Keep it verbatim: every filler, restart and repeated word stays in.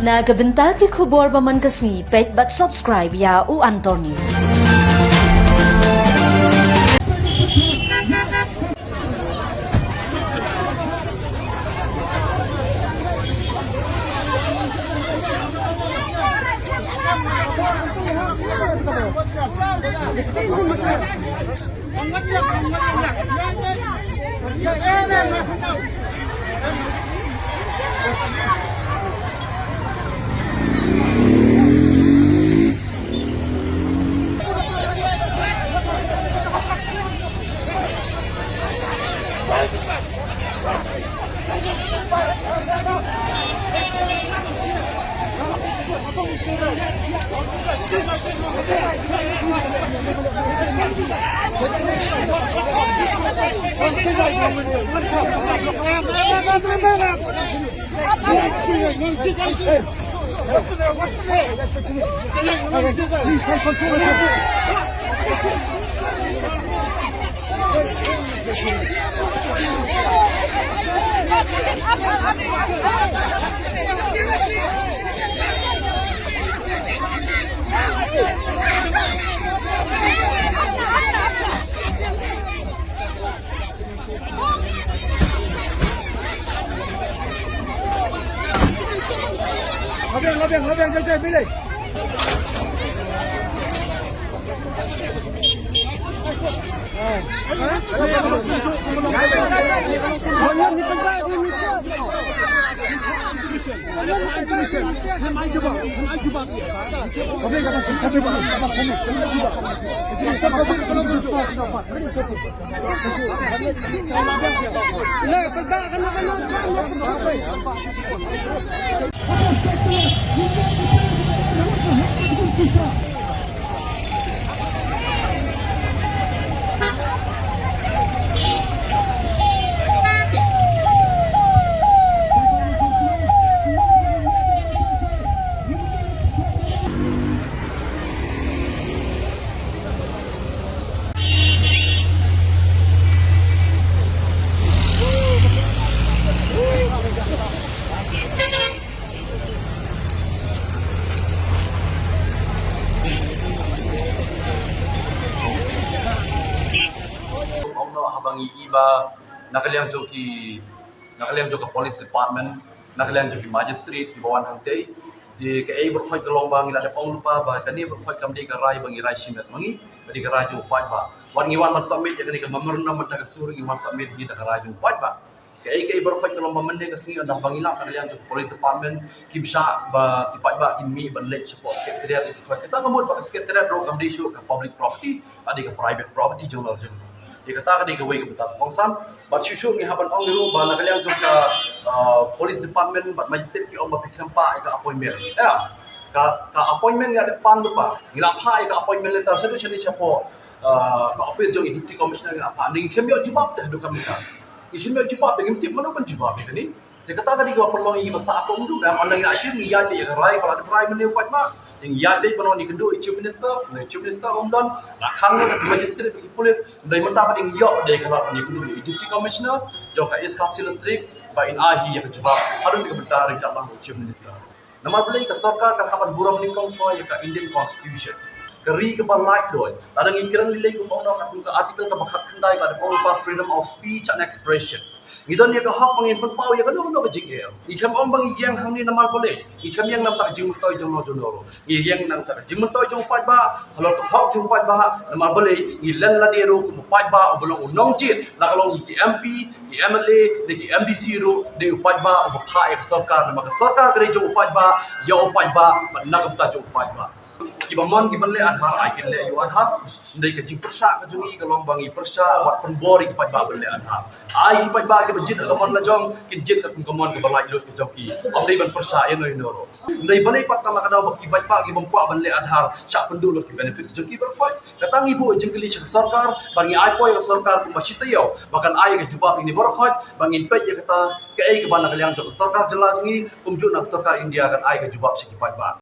Na ka bynta ki khubor ba man ka sngi, peit bad subscribe ïa u Antor News. Labiang, labiang, labiang, jai, jai, bilai. Ong noh haba ngi ïohi ba na ka liang jong ki, na ka liang jong ka police department, na ka liang jong ki magistrate kiba wan hangtei, te kaei baroh khoit ka long ba ngi la dep ong lypa ba kane baroh khoit kam dei ka rai ba ngi rai shimet ma ngi, ka dei ka rai jong u paidbah. Wat ngi wan ban submit ïa kane ka memorandum mynta ka sngi ruh ngi wan submit hi da ka rai jong u paidbah. Kaei kaei baroh khoit ka long ba mynne ka sngi ynda ba ngi lah na ka liang jong ka police department kim shah ba ki paidbah kin mih ban leit shapoh secretariat ïa ki khoit. Kata ka mut ba ka secretariat ruh kam dei shuh ka public property, ka dei ka private property jong lor jong. Ïa kata ka dei kawei ka bynta kongsan. Bad shuh shuh ngi hap ban ong ruh ba na ka liang jong ka, ah, police department bad magistrate ki ong ba phi khlem phah ïa ka appointment. Ïa, ka, ka appointment ngi la dep pan lypa. Ngi la phah ïa ka appointment letter shaduh shane shapoh, ah, ka office jong i Deputy Commissioner ngi la phah. Ngi khlem ïoh jubab te haduh ka mynta. Ngi khlem ïoh jubab te ngim tip mano ban jubab ïa kane. Te kata ka dei kaba pynlong ïa ngi ba sah kum dum, ynda ngi la shim ngi ïaid beit ïa ka rai ba la dep rai mynne u paidbah. Te ngi ïaid beit ban wan ïakynduh ïa u Chief Minister, ynda u Chief Minister um don, la khang noh da ki magistrate bad ki pulit, hynrei mynta pat ngi ïoh dei ka lad ban ïakynduh ïa u Deputy Commissioner jong ka East Khasi Hills District ba in ai hi ïa ka jubab haduh ka bynta ryngkat lang u Chief Minister. Namar balei ka sorkar ka hap ban burom nyngkong shuwa ïa ka Indian Constitution. Ka ri kaba laitluid. Lada ngi kren lei lei kum ong noh ka kum ka article kaba khatkhyndai ka dei ong ba freedom of speech and expression. Ngi don ïa ka hok ba ngin pynpaw ïa kano kano ka jingeh. Ngi khlem ong ba ngi ïeng hangne namar balei. Ngi khlem ïeng namar ka jingmyntoi jong no jong no ruh. Ngi ïeng namar ka jingmyntoi jong u paidbah, halor ka hok jong u paidbah, namar balei ngi len lade ruh kum u paidbah uba long u nongjied, la ka long ngi ki M P, ki M L A, ne ki M D C ruh, dei u paidbah uba phah ïa ka sorkar, namar ka sorkar ka dei jong u paidbah, ïa u paidbah, bad na ka bynta jong u paidbah. Kiba mon ki ban leh Aadhaar, ai kin leh ïa u Aadhaar. Hynrei ka jingpyrshah ka jong ngi ka long ba ngi pyrshah, wat pynbor ïa ki paidbah ban leh Aadhaar. Ai ki paidbah kiba jied ha ka mon la jong, kin jied ka kum ka mon kaba laitluid ka jong ki. Ym dei ban pyrshah ïa no ïa no ruh. Hynrei balei pat tang la ka daw ba ki paidbah kiba ym kwah ban leh Aadhaar, shah pynduh lut ki benefit jong ki baroh khoit. Kata ngi buh jingkylli sha ka sorkar, ba ngi ai poi ïa ka sorkar kumba shi taïew, ba kan ai ka jubab ïa ngi baroh khoit, ba ngin peit ïa kata, kaei kaba na ka liang jong ka sorkar jylla jong ngi, kumjuh na ka sorkar India kan ai ka jubab sha ki paidbah.